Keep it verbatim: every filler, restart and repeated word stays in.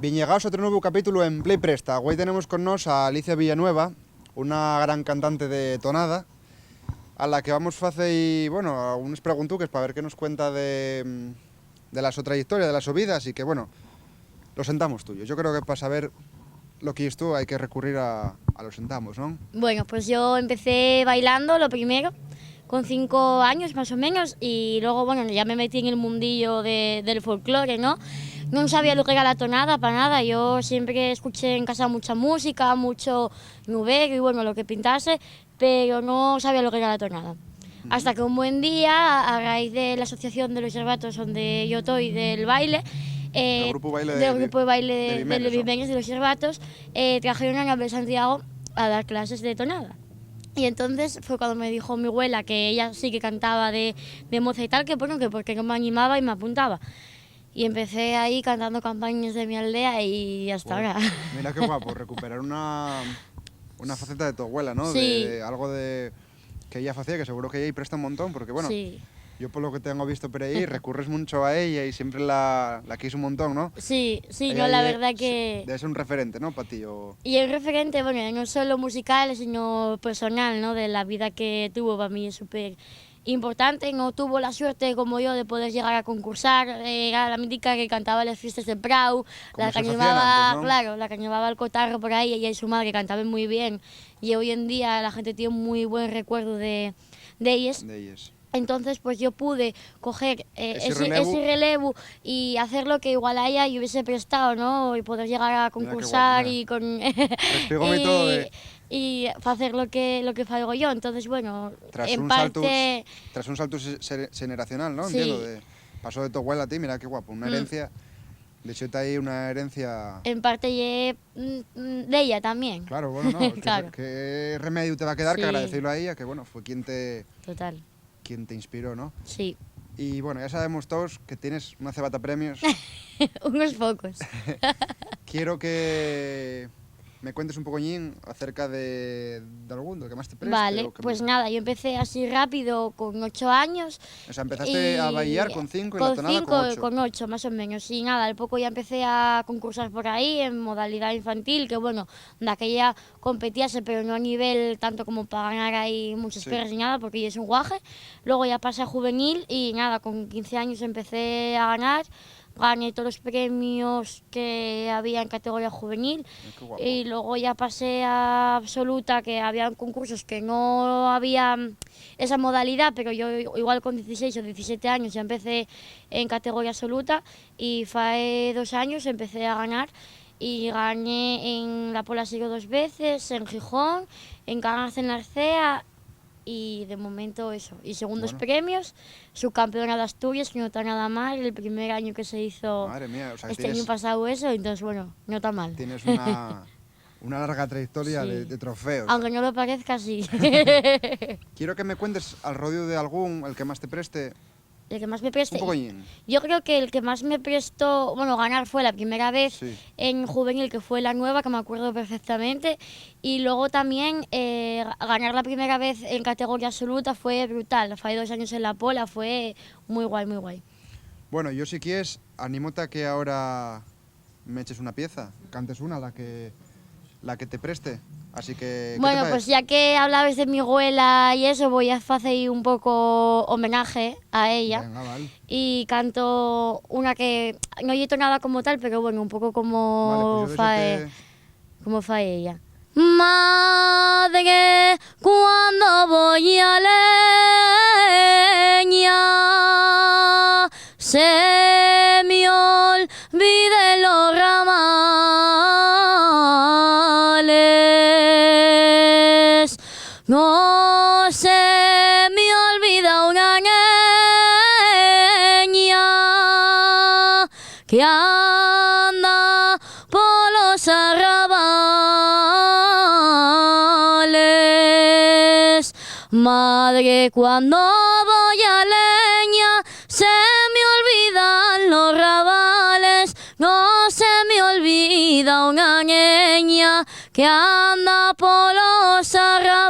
Bien llegaos a otro nuevu capítulo en Play Presta. Güei tenemos con nós a Alicia Villanueva, una gran cantante de tonada, a la que vamos facer, bueno, algunes preguntuques pa ver qué nos cuenta de, de la so trayectoria, de la so vida, así que, bueno, lo sentamos tuyo. Yo creo que pa saber lo que es tú hai que recurrir a, a lo sentamos, ¿non? Bueno, pues yo empecé bailando lo primero, con cinco años más o menos, y luego, bueno, ya me metí en el mundillo de, del folclore, ¿no? No sabía lo que era la tonada, para nada. Yo siempre escuché en casa mucha música, mucho nubero y, bueno, lo que pintase, pero no sabía lo que era la tonada. Hasta que un buen día, a, a raíz de la asociación de los yerbatos donde yo estoy, del baile, eh, del grupo baile de, de Vimeños, ¿no? Vimeños de los yerbatos, eh, trajeron a Anabel Santiago a dar clases de tonada. Y entonces fue cuando me dijo mi abuela que ella sí que cantaba de, de moza y tal, que bueno, que porque no me animaba y me apuntaba. Y empecé ahí cantando campañas de mi aldea y hasta ahora. Mira qué guapo, recuperar una, una faceta de tu abuela, ¿no? Sí. De, de algo de, que ella hacía, que seguro que ella presta un montón, porque bueno, sí, yo por lo que tengo visto por ahí, recurres mucho a ella y siempre la, la quieres un montón, ¿no? Sí, sí, no, la verdad que debe ser un referente, ¿no? Para ti. Y un referente, bueno, no solo musical, sino personal, ¿no? De la vida que tuvo, para mí es súper importante. No tuvo la suerte como yo de poder llegar a concursar. Era la mítica que cantaba en las fiestas de Prau, la que llevaba, claro, la que llevaba el cotarro por ahí, ella y su madre cantaban muy bien. Y hoy en día la gente tiene muy buen recuerdo de, de ellas. Entonces, pues yo pude coger, eh, ese relevu y hacer lo que igual a ella yo hubiese prestado, ¿no? Y poder llegar a concursar y con, y, y hacer lo que, lo que faigo yo. Entonces, bueno, en parte... Tras un salto generacional, ¿no? Sí. Entiendo, de, pasó de tu abuela a ti, mira qué guapo, una herencia. De hecho, está ahí una herencia. En parte ye, mm, mm, de ella también. Claro, bueno, no, es que qué remedio te va a quedar que agradecelo a ella, que bueno, fue quien te... Total. Quien te inspiró, ¿no? Sí. Y bueno, ya sabemos todos que tienes una cebata premios. Unos pocos. Quiero que me cuentes un pocoñín acerca de, de algún, del que más te preste. Vale, pues nada, yo empecé así rápido con ocho años. O sea, empezaste a bailar con cinco y la tonada con ocho. Con ocho, más o menos. Y nada, al poco ya empecé a concursar por ahí en modalidad infantil, que bueno, daquella competíase, pero no a nivel tanto como pa ganar ahí muchos perres ni nada, porque ya es un guaje. Luego ya pasé a juvenil y nada, con quince años empecé a ganar. Gané todos los premios que había en categoría juvenil. Qué guapo. Y luego ya pasé a absoluta, que había concursos que no había, mm, esa modalidad, pero yo igual con dieciséis o diecisiete años ya empecé en categoría absoluta y fai dos años empecé a ganar. Y gané en la Pola Sigo dos veces, en Gijón, en Cangas de Narcea, y de momento eso. Y segundos premios, subcampeona de Asturias, que no está nada mal, el primer año que se hizo. Madre mía, o sea, este año pasado eso, entonces, bueno, no está mal. Tienes una, una larga trayectoria de, de trofeos. Aunque no lo parezca, sí. Quiero que me cuentes al rodeo de algún, el que más te preste. El que más me preste. Un pocoñín. Yo creo que el que más me prestó, bueno, ganar fue la primera vez en juvenil, que fue la nueva, que me acuerdo perfectamente. Y luego también, eh, ga-, ganar la primera vez en categoría absoluta fue brutal. Fue dos años en la Pola, fue muy guay, muy guay. Bueno, yo si quieres, anímote a que ahora me eches una pieza, cantes una, la que, la que te preste. Así que, ¿qué te parece? Bueno, pues ya que hablabes de mi abuela y eso, voy a facer un poco homenaje a ella. Venga, vale. Y canto una que no ye tonada como tal, pero bueno, un poco como fae, como fae ella. Madre, cuando voy a leña, se me olviden los ramales, no se me olvida una niña que anda por los arrabales. Madre, cuando voy a leña, se me olvidan los rabales, no se me olvida una niña que anda por los arrabales.